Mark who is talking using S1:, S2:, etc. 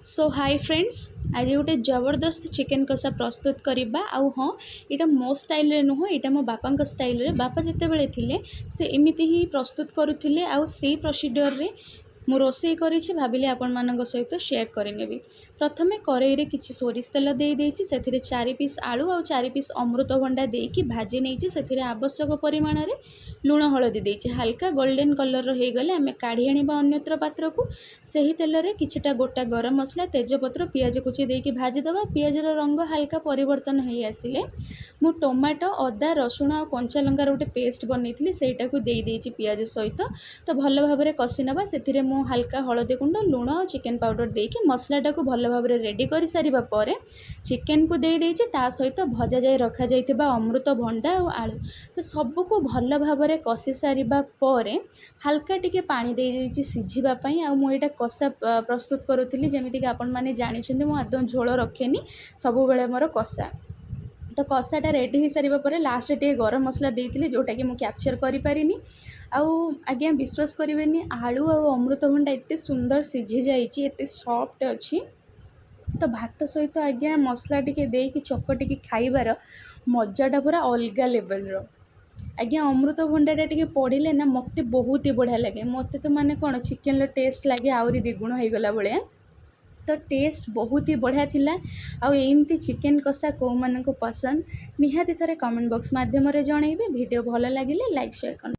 S1: Show high friends, ଆଜି ଗୋଟେ ଜବରଦସ୍ତ ଚିକେନ୍ କଷା ପ୍ରସ୍ତୁତ କରିବା। ଆଉ ହଁ, ଏଇଟା ମୋ ଷ୍ଟାଇଲ୍ରେ ନୁହଁ, ଏଇଟା ମୋ ବାପାଙ୍କ ଷ୍ଟାଇଲ୍ରେ। ବାପା ଯେତେବେଳେ ଥିଲେ, ସେ ଏମିତି ହିଁ ପ୍ରସ୍ତୁତ କରୁଥିଲେ ଆଉ ସେଇ ପ୍ରୋସିଡ଼ିଓରରେ ମୁଁ ରୋଷେଇ କରିଛି। ଭାବିଲି ଆପଣମାନଙ୍କ ସହିତ ସେୟାର କରିନେବି। ପ୍ରଥମେ କରେଇରେ କିଛି ସୋରିଷ ତେଲ ଦେଇଦେଇଛି। ସେଥିରେ 4 ପିସ୍ ଆଳୁ ଆଉ 4 ପିସ୍ ଅମୃତଭଣ୍ଡା ଦେଇକି ଭାଜି ନେଇଛି। ସେଥିରେ ଆବଶ୍ୟକ ପରିମାଣରେ ଲୁଣ, ହଳଦୀ ଦେଇଛି। ହାଲକା ଗୋଲ୍ଡେନ୍ କଲର୍ର ହେଇଗଲେ ଆମେ କାଢ଼ି ଆଣିବା ଅନ୍ୟତ୍ର ପାତ୍ରକୁ। ସେହି ତେଲରେ କିଛିଟା ଗୋଟା ଗରମ ମସଲା, ତେଜପତ୍ର, ପିଆଜ କୁଚି ଦେଇକି ଭାଜିଦେବା। ପିଆଜର ରଙ୍ଗ ହାଲକା ପରିବର୍ତ୍ତନ ହେଇ ଆସିଲେ ମୁଁ ଟମାଟୋ, ଅଦା, ରସୁଣ ଆଉ କଞ୍ଚା ଲଙ୍କାର ଗୋଟେ ପେଷ୍ଟ ବନେଇଥିଲି, ସେଇଟାକୁ ଦେଇଦେଇଛି ପିଆଜ ସହିତ। ତ ଭଲ ଭାବରେ କଷି ନେବା। ସେଥିରେ ମୁଁ ହାଲକା ହଳଦୀ ଗୁଣ୍ଡ, ଲୁଣ ଆଉ ଚିକେନ୍ ପାଉଡ଼ର ଦେଇକି ମସଲାଟାକୁ ଭଲ ଭାବରେ ରେଡ଼ି କରିସାରିବା ପରେ ଚିକେନ୍କୁ ଦେଇଦେଇଛି, ତା ସହିତ ଭଜା ଯାଇ ରଖାଯାଇଥିବା ଅମୃତଭଣ୍ଡା ଆଉ ଆଳୁ। ତ ସବୁକୁ ଭଲ ଭାବରେ କଷି ସାରିବା ପରେ ହାଲକା ଟିକେ ପାଣି ଦେଇଦେଇଛି ସିଝିବା ପାଇଁ। ଆଉ ମୁଁ ଏଇଟା କଷା ପ୍ରସ୍ତୁତ କରୁଥିଲି। ଯେମିତିକି ଆପଣମାନେ ଜାଣିଛନ୍ତି, ମୁଁ ଆଦୌ ଝୋଳ ରଖେନି, ସବୁବେଳେ ମୋର କଷା। ତ କଷାଟା ରେଡ଼ି ହେଇସାରିବା ପରେ ଲାଷ୍ଟରେ ଟିକେ ଗରମ ମସଲା ଦେଇଥିଲି, ଯେଉଁଟାକି ମୁଁ କ୍ୟାପଚର୍ କରିପାରିନି। ଆଉ ଆଜ୍ଞା, ବିଶ୍ୱାସ କରିବେନି, ଆଳୁ ଆଉ ଅମୃତଭଣ୍ଡା ଏତେ ସୁନ୍ଦର ସିଝି ଯାଇଛି, ଏତେ ସଫ୍ଟ ଅଛି। ତ ଭାତ ସହିତ ଆଜ୍ଞା ମସଲା ଟିକେ ଦେଇକି ଚକଟିକି ଖାଇବାର ମଜାଟା ପୁରା ଅଲଗା ଲେଭେଲର। ଆଜ୍ଞା, ଅମୃତଭଣ୍ଡାଟା ଟିକେ ପଡ଼ିଲେ ନା ମୋତେ ବହୁତ ହି ବଢ଼ିଆ ଲାଗେ। ମୋତେ ତ ମାନେ କ'ଣ ଚିକେନର ଟେଷ୍ଟ ଲାଗେ ଆହୁରି ଦ୍ୱିଗୁଣ ହେଇଗଲା ଭଳିଆ। ତ ଟେଷ୍ଟ ବହୁତ ହି ବଢ଼ିଆ ଥିଲା। ଆଉ ଏମିତି ଚିକେନ୍ କଷା କେଉଁମାନଙ୍କୁ ପସନ୍ଦ, ନିହାତି ଥରେ କମେଣ୍ଟ ବକ୍ସ ମାଧ୍ୟମରେ ଜଣାଇବେ। ଭିଡ଼ିଓ ଭଲ ଲାଗିଲେ ଲାଇକ୍, ସେୟାର।